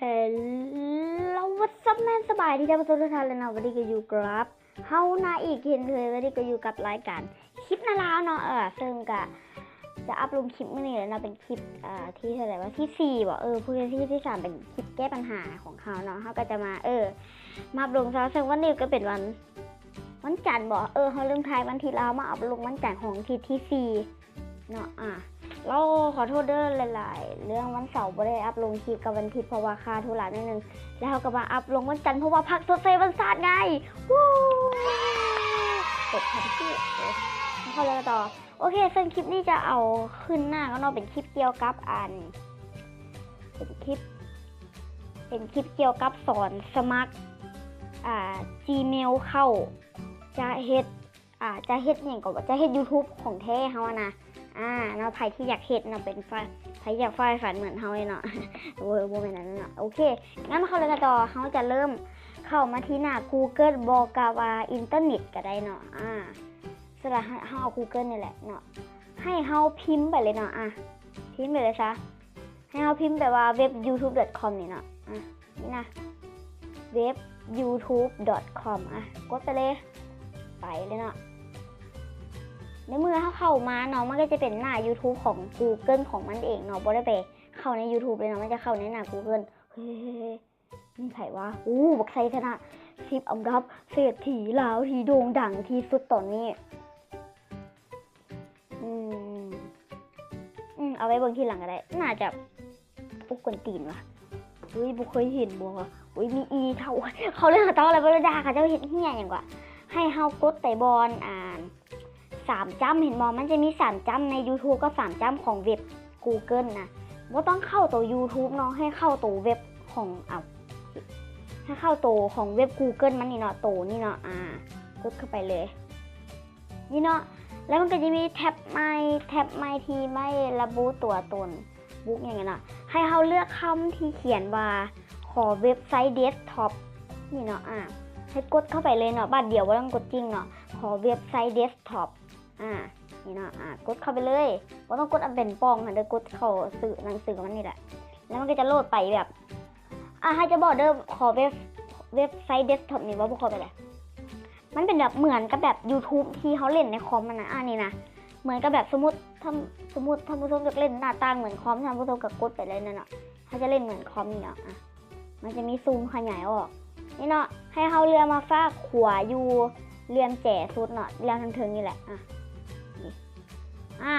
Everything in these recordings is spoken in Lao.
Hello what's up man ສະບາຍດີທ່ານຜູ້ຊົມທຸກທ່ານ ແລະເນາະ ວັນນີ້ກໍຢູ່ກັບເຮົານາອີກເຊັ່ນເຄີຍ ວັນນີ້ກໍຢູ່ກັບລາຍການຄລິບນາລາວເນາະ ເອີ ເຊິ່ງກະຈະອັບລົງຄລິບມື້ນີ້ແຫຼະເນາະ ເປັນຄລິບ ເອີ ທີເທົ່າໃດວະ ທີສີ່ບໍ ເອີ ເພື່ອທີ່ທີສາມເປັນຄລິບແກ້ບັນຫາຂອງເຮົາເນາະ ເຮົາກໍຈະມາ ເອີ ມາອັບລົງເຊົ້າ ເຊິ່ງວັນນີ້ກໍເປັນວັນ ວັນຈັນບໍ ເອີ ເຮົາລືມຖ່າຍວັນທິດ ແລ້ວເຮົາມາອັບລົງວັນຈັນຂອງທິດທີສີ່ ເນາະ ອາ ລາວຂໍໂທດເດີຫຼາຍໆ ເລື່ອງວັນເສົາບໍ່ໄດ້ອັບລົງຄລິບກັບວັນທິດ ເພາະວ່າຄາທຸລະໜ້ອຍໜຶ່ງ ແລ້ວເຮົາກໍມາອັບລົງວັນຈັນ ເພາະວ່າພັກຊົດເຊີຍວັນຊາດໄງ ວູ້ ເປີດພັນທີ່ ເອີ ເຂົ້າເລື່ອງຕໍ່ ໂອເຄ ເຊິ່ງຄລິບນີ້ຈະເອົາຂຶ້ນໜ້າເນາະ ເປັນຄລິບກ່ຽວກັບອັນ ເປັນຄລິບ ເປັນຄລິບກ່ຽວກັບສອນສະໝັກ ອ່າ Gmail ເຂົ້າ ຈະເຮັດ ອ່າ ຈະເຮັດຫຍັງກໍ ຈະເຮັດ YouTube ຂອງແທ້ເຮົາຫັ້ນນະ ອ່າ ເນາະ ໃຜທີ່ຢາກເຮັດເນາະ ເປັນໃຜ ໃຜຢາກໃຝ່ຝັນເໝືອນເຮົາເນາະ ໂອ້ຍ ບໍ່ແມ່ນອັນນັ້ນເນາະ ໂອເຄ ງານມາເຂົ້າເລື່ອງກັນຕໍ່ ເຮົາຈະເລີ່ມເຂົ້າມາທີ່ໜ້າ Google ບໍ່ກະວ່າອິນເຕີເນັດກໍໄດ້ເນາະ ອ່າ ສະຫຼະ ເຮົາເອົາ Google ນີ້ແຫຼະເນາະ ໃຫ້ເຮົາພິມໄປເລີຍເນາະ ອ່າ ພິມໄປເລີຍຊະ ໃຫ້ເຮົາພິມໄປວ່າ web youtube.com ນີ້ເນາະ ອ່າ ນີ້ນະ web youtube.com ອ່າ ກົດໄປເລີຍ ໄປເລີຍເນາະ ໃນເມື່ອເຮົາເຂົ້າມາເນາະ ມັນກໍຈະເປັນໜ້າ YouTube ຂອງ Google ຂອງມັນເອງເນາະ ບໍ່ໄດ້ໄປເຂົ້າໃນ YouTube ເລີຍເນາະ ມັນຈະເຂົ້າໃນໜ້າ Google ເຮີ້ຍ ມີໃຜວະ ໂອ້ ບັກໄຊຊະນະ ສິບອັນດັບເສດຖີລາວທີ່ໂດ່ງດັງທີ່ສຸດຕອນນີ້ ອືມ ອືມ ເອົາໄວ້ເບິ່ງທີຫຼັງກໍໄດ້ ໜ້າຈະ ໂອ້ ກວນຕີນວະ ອຸ້ຍ ບໍ່ເຄີຍເຫັນບໍ່ວະ ອຸ້ຍ ມີອີເທົ່າ ເຂົາເລື່ອງເຂົາເຈົ້າແລ້ວ ບໍ່ໄດ້ດ່າ ເຂົາເຈົ້າເຮັດເຫ້ຍຫຍັງກວ່າ ໃຫ້ເຮົາກົດໄປບ່ອນ ອ່າ ສາມຈ້ຳ ເຫັນບໍ່ ມັນຈະມີສາມຈ້ຳໃນ YouTube ກັບສາມຈ້ຳຂອງເວັບ Google ນະ ບໍ່ຕ້ອງເຂົ້າໂຕ YouTube ເນາະ ໃຫ້ເຂົ້າໂຕເວັບຂອງ ເອົາ ໃຫ້ເຂົ້າໂຕຂອງເວັບ Google ມັນນີ້ເນາະ ໂຕນີ້ເນາະ ອ່າ ກົດເຂົ້າໄປເລີຍ ນີ້ເນາະ ແລ້ວມັນກໍຈະມີແທັບໃໝ່ ແທັບໃໝ່ທີ່ໄວ້ລະບຸຕົວຕົນ ບຸກຫຍັງຫັ້ນນະ ໃຫ້ເຮົາເລືອກຄຳທີ່ຂຽນວ່າ ຂໍເວັບໄຊເດັສທັອບ ນີ້ເນາະ ອ່າ ໃຫ້ກົດເຂົ້າໄປເລີຍເນາະ ບາດດຽວ ບໍ່ຕ້ອງກົດຈິ້ງເນາະ ຂໍເວັບໄຊເດັສທັອບ ອ່າ ນີ້ເນາະ ອ່າ ກົດເຂົ້າໄປເລີຍ ບໍ່ຕ້ອງກົດອັນເປັນປ່ອງຫັ້ນເດີ ກົດເຂົ້າຊື່ໜັງສືຂອງມັນນີ້ແຫຼະ ແລ້ວມັນກໍຈະໂຫຼດໄປແບບ ອ່າ ໃຫ້ຈະບອກເດີ ຂໍເວັບ ເວັບໄຊເດັສທັອບນີ້ ເວົ້າບໍ່ເຂົ້າໃຈເລີຍ ມັນເປັນແບບເໝືອນກັບແບບ YouTube ທີ່ເຮົາຫຼິ້ນໃນຄອມຫັ້ນນະ ອ່າ ນີ້ນະ ເໝືອນກັບແບບ ສົມມຸດ ຖ້າ ສົມມຸດທ່ານຜູ້ຊົມຢາກຫຼິ້ນໜ້າຕ່າງເໝືອນຄອມ ທ່ານຜູ້ຊົມກໍກົດໄປເລີຍນັ້ນເນາະ ເຮົາຈະຫຼິ້ນເໝືອນຄອມນີ້ເນາະ ອ່າ ມັນຈະມີຊູມຂະຫຍາຍອອກ ນີ້ເນາະ ໃຫ້ເຮົາເລື່ອນມາຟາກຂວາຢູ່ຫຼ່ຽມແຈສຸດເນາະ ຫຼ່ຽມທາງເທິງນີ້ແຫຼະ ອ່າ ນີ້ ອ່າ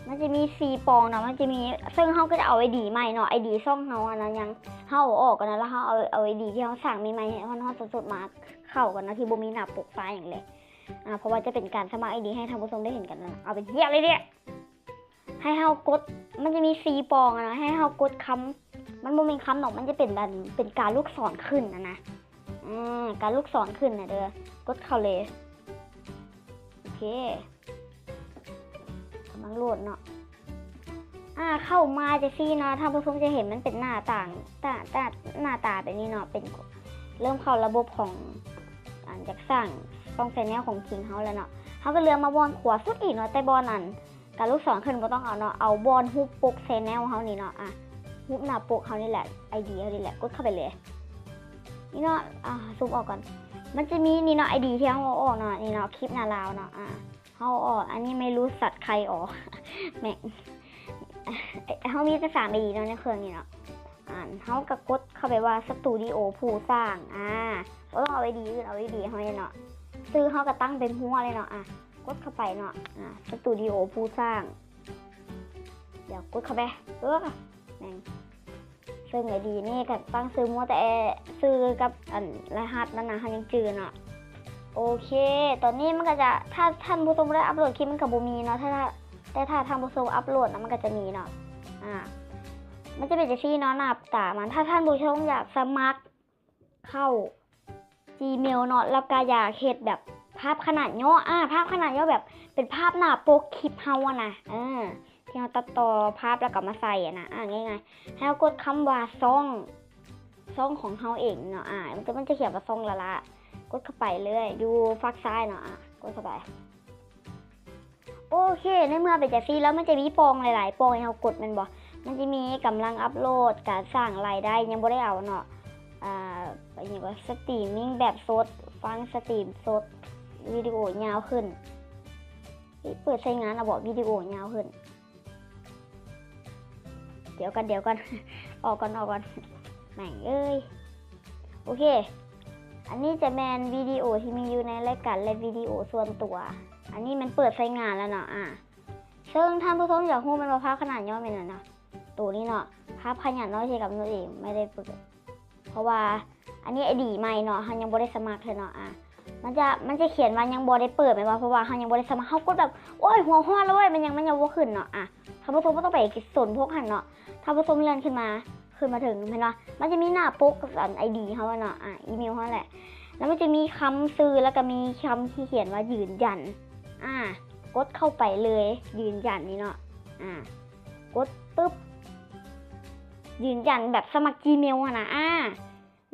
ມັນຈະມີສີ່ປ່ອງເນາະ ມັນຈະມີ ເຊິ່ງເຮົາກໍຈະເອົາໄອດີໃໝ່ເນາະ ໄອດີຊ່ອງເຮົາອັນນັ້ນຍັງ ເຮົາເອົາອອກກ່ອນເນາະ ແລ້ວເຮົາເອົາ ເອົາໄອດີທີ່ເຮົາສ້າງໃໝ່ໆ ໃຫ້ຮອດໆສົດໆ ມາເຂົ້າກ່ອນເນາະ ທີ່ບໍ່ມີໜ້າປົກໄຟຫຍັງເລີຍ ອ່າ ເພາະວ່າຈະເປັນການສະໝັກໄອດີໃຫ້ທ່ານຜູ້ຊົມໄດ້ເຫັນກັນເນາະ ເອົາເປັນເຫຍເລີຍເດ ໃຫ້ເຮົາກົດ ມັນຈະມີສີ່ປ່ອງຫັ້ນນະ ໃຫ້ເຮົາກົດຄຳ ມັນບໍ່ແມ່ນຄຳດອກ ມັນຈະເປັນແບບ ເປັນການລູກສອນຂຶ້ນຫັ້ນນະ ອືມ ການລູກສອນຂຶ້ນນະເດີ ກົດເຂົ້າເລີຍ ໂອເຄ ກຳລັງໂຫຼດເນາະ ອ່າ ເຂົ້າມາຈັ່ງຊີ້ເນາະ ທ່ານຜູ້ຊົມຈະເຫັນມັນເປັນໜ້າຕ່າງ ຕາ ຕາ ໜ້າຕາແບບນີ້ເນາະ ເປັນ ເລີ່ມເຂົ້າລະບົບຂອງ ອັນ ຈາກສ້າງຊ່ອງແຊນແນວຂອງຈິງເຮົາແລ້ວເນາະ ເຮົາກໍເລື່ອນມາບ່ອນຂວາສຸດອີກເນາະ ແຕ່ບ່ອນອັນ ການລູກສອນຂຶ້ນບໍ່ຕ້ອງເອົາເນາະ ເອົາບ່ອນຮູບປົກແຊນແນວເຮົານີ້ເນາະ ອ່າ ຮູບໜ້າປົກເຮົານີ້ແຫຼະ ໄອດີເຮົານີ້ແຫຼະ ກົດເຂົ້າໄປເລີຍ ນີ້ເນາະ ອ່າ ຊູມອອກກ່ອນ ມັນຈະມີນີ້ເນາະ ໄອດີທີ່ເຮົາເອົາອອກເນາະ ນີ້ເນາະ ຄລິບນາລາວເນາະ ອ່າ ເຮົາເອົາອອກ ອັນນີ້ໄມ່ຮູ້ສັດໃຄອອກ ແມ່ງ ເຮົາມີແຕ່ສາມໄອດີເນາະໃນເຄື່ອງນີ້ເນາະ ອ່າ ເຮົາກໍກົດເຂົ້າໄປວ່າ ສະຕູດິໂອຜູ້ສ້າງ ອ່າ ບໍ່ຕ້ອງເອົາໄອດີອື່ນ ເອົາໄອດີເຮົານີ້ເນາະ ຊື່ເຮົາກໍຕັ້ງໄປມົ້ວເລີຍເນາະ ອ່າ ກົດເຂົ້າໄປເນາະ ອ່າ ສະຕູດິໂອຜູ້ສ້າງ ດຽວກົດເຂົ້າໄປ ເອີ ແມ່ງ ເຊິ່ງໄອດີນີ້ກໍຕັ້ງຊື່ມົ້ວ ແຕ່ຊື່ກັບອັນລະຫັດນັ້ນນະ ເຮົາຍັງຈື່ເນາະ ໂອເຄ ຕອນນີ້ມັນກໍຈະ ຖ້າທ່ານຜູ້ຊົມບໍ່ໄດ້ອັບໂຫຼດຄລິບ ມັນກໍບໍ່ມີເນາະ ຖ້າ ຖ້າ ແຕ່ຖ້າທ່ານຜູ້ຊົມອັບໂຫຼດນະ ມັນກໍຈະມີເນາະ ອ່າ ມັນຈະເປັນຈັ່ງຊີ້ເນາະ ໜ້າຕາມັນ ຖ້າທ່ານຜູ້ຊົມຢາກສະໝັກ ເຂົ້າ Gmail ເນາະ ແລ້ວກະຢາກເຮັດແບບພາບຂະໜາດຫຍໍ້ ອາ ພາບຂະໜາດຫຍໍ້ແບບເປັນພາບໜ້າປົກຄລິບເຮົາຫັ້ນນະ ເອີ ທີ່ເຮົາຕັດຕໍ່ພາບແລ້ວກໍມາໃສ່ຫັ້ນນະ ອາ ງ່າຍໆ ໃຫ້ເຮົາກົດຄຳວ່າຊ່ອງ ຊ່ອງຂອງເຮົາເອງເນາະ ອາ ມັນຈະ ມັນຈະຂຽນວ່າຊ່ອງລະລະ ກົດເຂົ້າໄປເລີຍ ຢູ່ຟາກຊ້າຍເນາະ ອາ ກົດເຂົ້າໄປ. ໂອເຄ ໃນເມື່ອເປັນຈັ່ງຊີ້ແລ້ວ ມັນຈະມີປ່ອງຫຼາຍໆປ່ອງໃຫ້ເຮົາກົດແມ່ນບໍ່? ມັນຈະມີກຳລັງອັບໂຫຼດ, ການສ້າງລາຍໄດ້ ຍັງບໍ່ໄດ້ເອົາເນາະ. ອ່າ ຫຍັງກໍ ສະຕຣີມມິງແບບສົດ, ຟັງສະຕຣີມສົດ, ວິດີໂອຍາວຂຶ້ນ. ເອີ ເປີດໃຊ້ງານແລ້ວບໍ? ວິດີໂອຍາວຂຶ້ນ. ດຽວກ່ອນ ດຽວກ່ອນ ອອກກ່ອນ ອອກກ່ອນ ແມ່ງເອີຍ. ໂອເຄ ອັນນີ້ຈະແມ່ນວິດີໂອທີ່ມີຢູ່ໃນລາຍການ ແລະ ວິດີໂອສ່ວນຕົວ. ອັນນີ້ແມ່ນເປີດໃຊ້ງານແລ້ວເນາະ. ອ່າ ເຊິ່ງທ່ານຜູ້ຊົມຢາກຮູ້ແມ່ນວ່າພາບຂະໜາດຍ່ອຍແມ່ນຫຍັງເນາະ? ໂຕນີ້ເນາະ ພາບຂະໜາດນ້ອຍທີ່ກຳນົດເອງ ໄມ່ໄດ້ເປີດ. ເພາະວ່າອັນນີ້ໄອດີໃໝ່ເນາະ, ເຮົາຍັງບໍ່ໄດ້ສະໝັກເທື່ອເນາະ. ອ່າ ມັນຈະ ມັນຈະຂຽນວ່າຍັງບໍ່ໄດ້ເປີດແມ່ນບໍ່? ເພາະວ່າເຮົາຍັງບໍ່ໄດ້ສະໝັກ. ເຮົາກົດແບບ ໂອ້ຍ ຫົວຮ້ອນແລ້ວເວີ້ຍ ມັນຍັງ ມັນຍັງບໍ່ຂຶ້ນເນາະ. ອ່າ ທ່ານຜູ້ຊົມບໍ່ຕ້ອງໄປສົນພວກຫັ້ນເນາະ. ທ່ານຜູ້ຊົມເລື່ອນຂຶ້ນມາ ຂຶ້ນມາເຖິງ ເຫັນບໍ່? ມັນຈະມີໜ້າປົກອັນໄອດີເຮົາເນາະ, ອ່າ ອີເມວເຮົາແຫຼະ. ແລ້ວມັນຈະມີຄຳຊື່ ແລ້ວກໍມີຄຳທີ່ຂຽນວ່າຢືນຢັນ. ອ່າ ກົດເຂົ້າໄປເລີຍ ຢືນຢັນນີ້ເນາະ. ອ່າ ກົດປຶບ ຢືນຢັນແບບສະໝັກ Gmail ຫັ້ນນະ. ອ່າ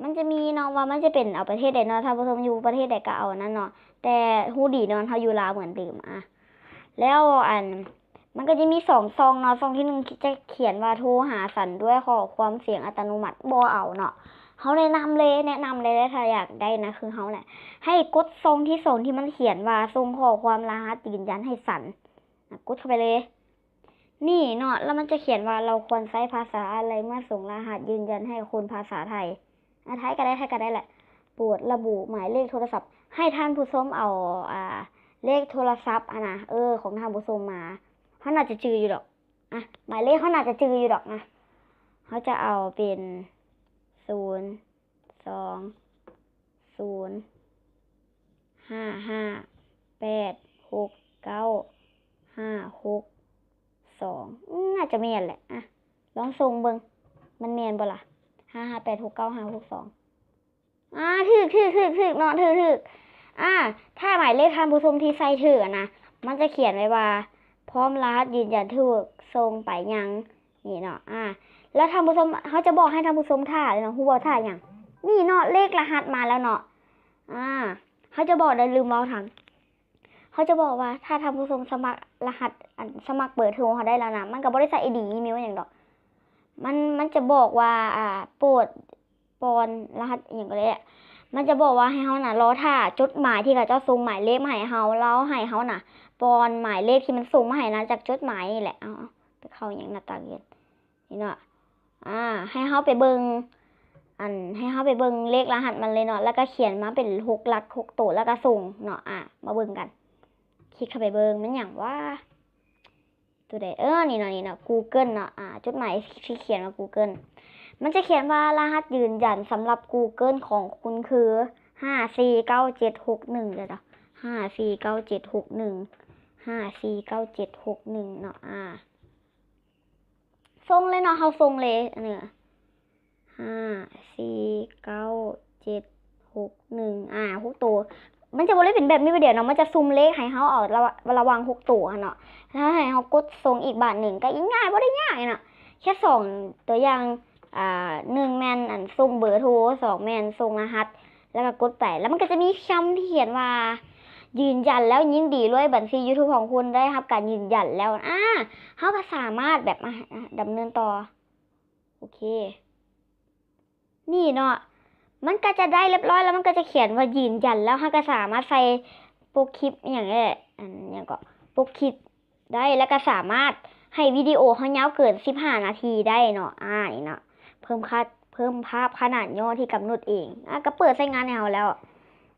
ມັນຈະມີເນາະ ວ່າມັນຈະເປັນເອົາປະເທດໃດເນາະ, ທ່ານຜູ້ຊົມຢູ່ປະເທດໃດກໍເອົາອັນນັ້ນເນາະ. ແຕ່ຮູ້ດີເນາະ ເຮົາຢູ່ລາວເໝືອນເດີມ. ອ່າ ແລ້ວອັນ ມັນກໍຈະມີສອງຊ່ອງເນາະ, ຊ່ອງທີໜຶ່ງຈະຂຽນວ່າ ໂທຫາສັນດ້ວຍຂໍ້ຄວາມສຽງອັດຕະໂນມັດ ບໍ່ເອົາເນາະ. ເຮົາແນະນຳເລີຍ ແນະນຳເລີຍ ຖ້າຢາກໄດ້ນະ ຄືເຮົາແຫຼະ ໃຫ້ກົດຊ່ອງທີສອງທີ່ມັນຂຽນວ່າ ສົ່ງຂໍ້ຄວາມລະຫັດຢືນຢັນໃຫ້ສັນ. ອ່າ ກົດເຂົ້າໄປເລີຍ. ນີ້ເນາະ ແລ້ວມັນຈະຂຽນວ່າ ເຮົາຄວນໃຊ້ພາສາອະໄລເມື່ອສົ່ງລະຫັດຢືນຢັນໃຫ້ຄົນພາສາໄທ? ອ່າ ໄທກໍໄດ້ ໄທກໍໄດ້ແຫຼະ. ໂປດລະບຸໝາຍເລກໂທລະສັບ. ໃຫ້ທ່ານຜູ້ຊົມເອົາ ອ່າ ເລກໂທລະສັບຫັ້ນນະ ເອີ ຂອງທ່ານຜູ້ຊົມມາ. ເຮົາໜ້າຈະຈື່ຢູ່ດອກ. ອ່ະ ໝາຍເລກເຮົາໜ້າຈະຈື່ຢູ່ດອກນະ. ເຮົາຈະເອົາເປັນ ສູນ ສອງ ສູນ ຫ້າ ຫ້າ ແປດ ຫົກ ເກົ້າ ຫ້າ ຫົກ ສອງ ອືມ ໜ້າຈະແມ່ນແຫຼະ. ອ່ະ ລອງສົ່ງເບິ່ງ ມັນແມ່ນບໍ່ລະ? ຫ້າ ຫ້າ ແປດ ຫົກ ເກົ້າ ຫ້າ ຫົກ ສອງ. ອ່າ ຖືກ ຖືກ ຖືກ ຖືກເນາະ ຖືກ ຖືກ. ອ່າ ຖ້າໝາຍເລກທ່ານຜູ້ຊົມທີ່ໃສ່ຖືກຫັ້ນນະ ມັນຈະຂຽນໄວ້ວ່າ ພ້ອມລະຫັດຢືນຢັນຖືກ ສົ່ງໄປຍັງ ນີ້ເນາະ. ອ່າ ແລ້ວທ່ານຜູ້ຊົມ ເຮົາຈະບອກໃຫ້ທ່ານຜູ້ຊົມຖ້າເລີຍເນາະ. ຮູ້ບໍ່ ຖ້າຫຍັງ? ນີ້ເນາະ ເລກລະຫັດມາແລ້ວເນາະ. ອ່າ ເຮົາຈະບອກໄດ້ ລືມເວົ້າທັງ ເຮົາຈະບອກວ່າ ຖ້າທ່ານຜູ້ຊົມສະໝັກລະຫັດ ອັນ ສະໝັກເບີໂທເຮົາໄດ້ແລ້ວນະ ມັນກໍບໍ່ໄດ້ໃສ່ໄອດີອີເມວຫຍັງດອກ. ມັນ ມັນຈະບອກວ່າ ອ່າ ໂປດ ປ້ອນລະຫັດອີ່ຫຍັງກໍແລ້ວ ມັນຈະບອກວ່າໃຫ້ເຮົານະ ລໍຖ້າຈົດໝາຍທີ່ເຂົາເຈົ້າສົ່ງໝາຍເລກມາໃຫ້ເຮົາ ແລ້ວໃຫ້ເຮົານະ ປ້ອນໝາຍເລກທີ່ມັນສົ່ງມາໃຫ້ນະ ຈາກຈົດໝາຍນີ້ແຫຼະ. ເອົາ ເອົາ ໄປເຂົ້າຫຍັງ ໜ້າຕ່າງເຮັດ ນີ້ເນາະ. ອ່າ ໃຫ້ເຮົາໄປເບິ່ງ ອັນ ໃຫ້ເຮົາໄປເບິ່ງເລກລະຫັດມັນເລີຍເນາະ ແລ້ວກໍຂຽນມາເປັນຫົກຫຼັກ ຫົກໂຕ ແລ້ວກໍສົ່ງເນາະ. ອ່າ ມາເບິ່ງກັນ ຄລິກເຂົ້າໄປເບິ່ງ ແມ່ນຫຍັງຫວາ? ໂຕໃດ? ເອີ ນີ້ເນາະ ນີ້ເນາະ Google ເນາະ. ອ່າ ຈົດໝາຍທີ່ຂຽນວ່າ Google ມັນຈະຂຽນວ່າ ລະຫັດຢືນຢັນສຳລັບ Google ຂອງຄຸນຄື ຫ້າສີ່ເກົ້າເຈັດຫົກໜຶ່ງ ເດີ ຫ້າສີ່ເກົ້າເຈັດຫົກໜຶ່ງ ຫ້າສີ່ເກົ້າເຈັດຫົກໜຶ່ງເນາະ. ອ່າ ສົ່ງເລີຍເນາະ ເຮົາສົ່ງເລີຍ ອັນນີ້ ຫ້າສີ່ເກົ້າເຈັດຫົກໜຶ່ງ ອ່າ ຫົກໂຕ. ມັນຈະບໍ່ໄດ້ເປັນແບບນີ້ບາດດຽວເນາະ ມັນຈະຊຸ່ມເລກໃຫ້ເຮົາເອົາລະ ລະຫວ່າງຫົກໂຕຫັ້ນເນາະ. ແລ້ວໃຫ້ເຮົາກົດສົ່ງອີກບາດໜຶ່ງ ກໍອີກງ່າຍ ບໍ່ໄດ້ຍາກຫຍັງເນາະ ແຄ່ສອງຕົວຢ່າງ. ອ່າ ໜຶ່ງແມ່ນ ອັນ ສົ່ງເບີໂທ, ສອງແມ່ນສົ່ງລະຫັດ ແລ້ວກໍກົດໄປ ແລ້ວມັນກໍຈະມີຄຳທີ່ຂຽນວ່າ ຢືນຢັນແລ້ວ ຍິນດີດ້ວຍ ບັນຊີ YouTube ຂອງຄຸນໄດ້ຮັບການຢືນຢັນແລ້ວ. ອ່າ ເຮົາກໍສາມາດແບບ ອ່າ ດຳເນີນຕໍ່. ໂອເຄ ນີ້ເນາະ ມັນກໍຈະໄດ້ລຽບຮ້ອຍ ແລ້ວມັນກໍຈະຂຽນວ່າຢືນຢັນແລ້ວ. ເຮົາກໍສາມາດໃສ່ປົກຄລິບ ອີ່ຫຍັງແຫຼະ ອັນຫຍັງເກາະ ປົກຄລິບໄດ້ ແລ້ວກໍສາມາດໃຫ້ວິດີໂອເຮົາຍາວເກີນສິບຫ້ານາທີໄດ້ເນາະ. ອ່າ ນີ້ເນາະ ເພີ່ມຄາ ເພີ່ມພາບຂະໜາດຫຍໍ້ທີ່ກຳນົດເອງ. ອ່າ ກໍເປີດໃຊ້ງານໃຫ້ເຮົາແລ້ວ.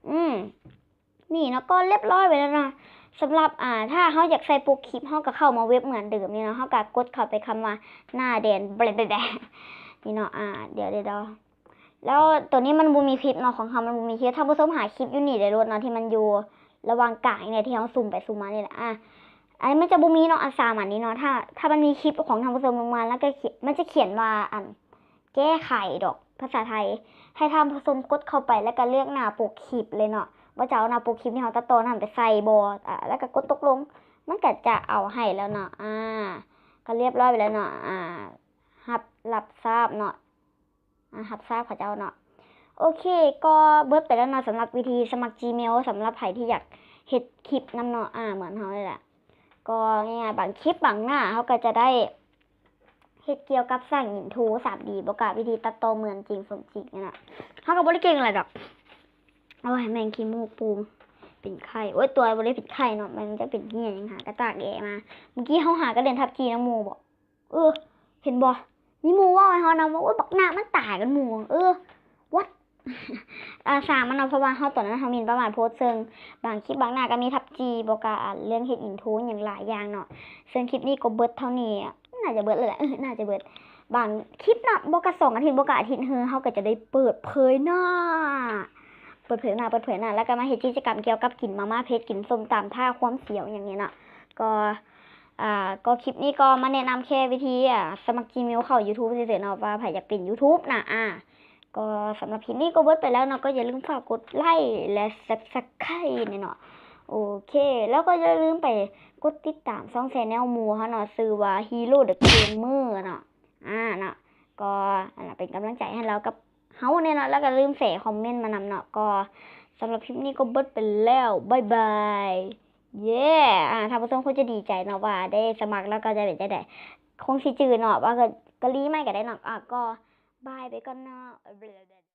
ອືມ ນີ້ເນາະ ກໍລຽບຮ້ອຍໄປແລ້ວເນາະ. ສຳລັບ ອ່າ ຖ້າເຮົາຢາກໃສ່ປົກຄລິບ ເຮົາກໍເຂົ້າມາເວັບເໝືອນເດີມນີ້ເນາະ, ເຮົາກໍກົດເຂົ້າໄປຄຳວ່າ ໜ້າແດນ ແບະ ແບະ ແບະ ນີ້ເນາະ. ອ່າ ດຽວ ດຽວ ດຽວ ແລ້ວໂຕນີ້ມັນບໍ່ມີຄລິບເນາະ, ຂອງເຮົາມັນບໍ່ມີຄລິບ. ທ່ານຜູ້ຊົມຫາຄລິບຢູ່ນີ້ໄດ້ໂລດເນາະ ທີ່ມັນຢູ່ລະຫວ່າງກາງນີ້ ທີ່ເຮົາຊູມໄປຊູມມານີ້ແຫຼະ. ອ່າ ອັນນີ້ມັນຈະບໍ່ມີເນາະ ອັນສາມອັນນີ້ເນາະ. ຖ້າ ຖ້າມັນມີຄລິບຂອງທ່ານຜູ້ຊົມລົງມາ ແລ້ວກໍຂຽນ ມັນຈະຂຽນວ່າ ອັນ ແກ້ໄຂດອກພາສາໄທ ໃຫ້ທ່ານຜູ້ຊົມກົດເຂົ້າໄປ ແລ້ວກໍເລືອກໜ້າປົກຄລິບເລີຍເນາະ ວ່າຈະເອົາໜ້າປົກຄລິບທີ່ເຮົາຕັດຕໍ່ນັ້ນໄປໃສ່ບໍ່. ອ່າ ແລ້ວກໍກົດຕົກລົງ ມັນກໍຈະເອົາໃຫ້ແລ້ວເນາະ. ອ່າ ກໍລຽບຮ້ອຍໄປແລ້ວເນາະ. ອ່າ ຮັບ ຮັບຊາບເນາະ. ອ່າ ຮັບຊາບເຂົາເຈົ້າເນາະ. ໂອເຄ ກໍເບິດໄປແລ້ວເນາະ ສຳລັບວິທີສະໝັກ Gmail ສຳລັບໃຜທີ່ຢາກເຮັດຄລິບນຳເນາະ. ອ່າ ເໝືອນເຮົານີ້ແຫຼະ ກໍງ່າຍໆ ບາງຄລິບບາງໜ້າເຮົາກໍຈະໄດ້ ເຮັດກ່ຽວກັບສ້າງອິນໂທສາມດີ ບໍ່ກະວິທີຕັດຕໍ່ເໝືອນຈິງສົມຈິງນັ້ນນະ. ເຮົາກໍບໍ່ໄດ້ເກັ່ງຫຼາຍດອກ. ໂອ້ຍ ແມ່ງຂີ້ມູກປູ ເປັນໄຂ້. ໂອ້ຍ ຕົວບໍ່ໄດ້ເປັນໄຂ້ເນາະ ມັນຈະເປັນເຫຍຫຍັງ ຫາກະຕາກແອມາ. ມື້ກີ້ເຮົາຫາກະຫຼິ້ນພັບຈີນຳໝູ່ບໍ? ເອີ ເຫັນບໍ່? ມີໝູ່ເວົ້າໃຫ້ເຮົານຳວ່າ ໂອ້ຍ ບັກໜ້າມັນຕາຍກັນໝູ່. ເອີ what? ອ່າ ຊ່າງມັນເນາະ ເພາະວ່າເຮົາ ຕອນນັ້ນເຮົາໝິ່ນປະໝາດໂພດ. ເຊິ່ງບາງຄລິບບາງໜ້າກໍມີທັບຈີ່ ບໍ່ກະ ອ່າ ເລື່ອງເຮັດອິນໂທຫຍັງຫຼາຍຢ່າງເນາະ. ເຊິ່ງຄລິບນີ້ກໍເບິດເທົ່ານີ້ ໜ້າຈະເບິດແຫຼະ ໜ້າຈະເບິດ. ບາງຄລິບເນາະ ບໍ່ກະສອງອາທິດ ບໍ່ກະອາທິດ ເຮົາກໍຈະໄດ້ເປີດເຜີຍໜ້າ ເປີດເຜີຍໜ້າ ເປີດເຜີຍໜ້າ ແລ້ວກໍມາເຮັດກິດຈະກຳກ່ຽວກັບກິນມາມ່າເຜັດ ກິນສົ້ມຕຳ ຖ້າຄວາມສຽວຫຍັງນີ້ເນາະ. ກໍ ອ່າ ກໍຄລິບນີ້ກໍມາແນະນຳແຄ່ວິທີ ອ່າ ສະໝັກຈີເມວເຂົ້າຢູທູບຊື່ໆເນາະ ວ່າໃຜຢາກເປັນຢູທູບນະ. ອ່າ ກໍສຳລັບຄລິບນີ້ກໍເບິດໄປແລ້ວເນາະ. ກໍຢ່າລືມຝາກກົດໄລ ແລະ ຊັບສະໄຄຣບ໌ ແດ່ເນາະ. ໂອເຄ ແລ້ວກໍຢ່າລືມໄປກົດຕິດຕາມຊ່ອງແຊນແນວໝູ່ເຮົາເນາະ ຊື່ວ່າ Hero the Gamer ເນາະ. ອ່າ ເນາະ ກໍ ອັນນະ ເປັນກຳລັງໃຈໃຫ້ລາວກັບເຮົາແດ່ເນາະ ແລ້ວກໍຢ່າລືມແຊຄອມເມັນມານຳເນາະ. ກໍສຳລັບຄລິບນີ້ກໍເບິດໄປແລ້ວ ບາຍບາຍ. ເຢ້ ອ່າ ທ່ານຜູ້ຊົມຄົງຈະດີໃຈເນາະ ວ່າໄດ້ສະໝັກ ແລ້ວກໍຈະເປັນຈັ່ງໃດ ຄົງຊິຈື່ເນາະ ວ່າກໍ ກໍລີໃໝ່ກໍໄດ້ເນາະ. ອ່າ ກໍບາຍໄປກ່ອນເນາະ.